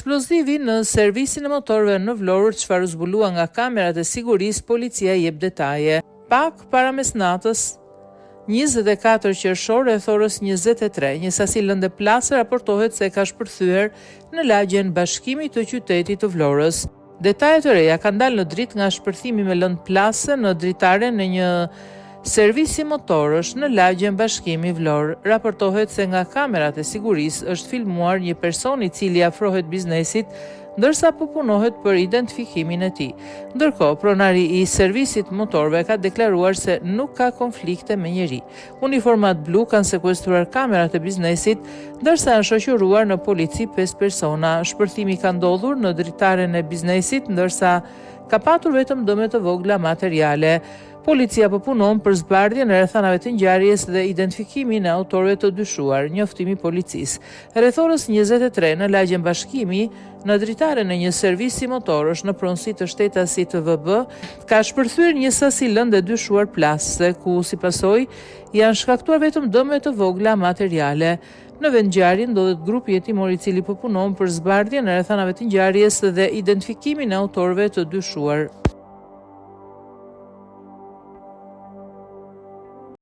Eksplozivi në servisin e motorëve në Vlorë, çfarë u zbulua nga kamerat e sigurisë, policia jep detaje. Pak para mesnatës, 24 qershor rreth orës 23, një sasi lënde plasëse raportohet se ka shpërthyer në lagjen Bashkimi të qytetit të Vlorës. Detaje të reja kanë dalë në dritë nga shpërthimi me lëndë plasëse në dritaren e një servisi motorësh në lagjen Bashkimi Vlorë. Raportohet se nga kamerat e sigurisë është filmuar një person i cili i afrohet biznesit ndërsa po punohet për identifikimin e tij. Ndërkohë, pronari i servisit motorëve ka deklaruar se nuk ka konflikte me njeri. Uniformat blu kanë sekuestruar kamerat e biznesit, ndërsa janë shoqëruar në polici 5 persona. Shpërthimi ka ndodhur në dritaren e biznesit, ndërsa ka patur vetëm dëme të vogla materiale. Policia po punon për zbardhjen e rrethanave të ngjarjes dhe identifikimin e autorëve të dyshuar, njoftimi i policisë. Rreth orës 23 në lagjen Bashkimi, në dritaren e një servisi motorësh në pronësi të shtetasit VB, ka shpërthyer një sasi lënde e dyshuar plasëse, ku si pasojë janë shkaktuar vetëm dëme të vogla materiale. Në vendngjarje ndodhet grupi hetimor i cili po punon për zbardhjen e rrethanave të ngjarjes dhe identifikimin e autorëve të dyshuar.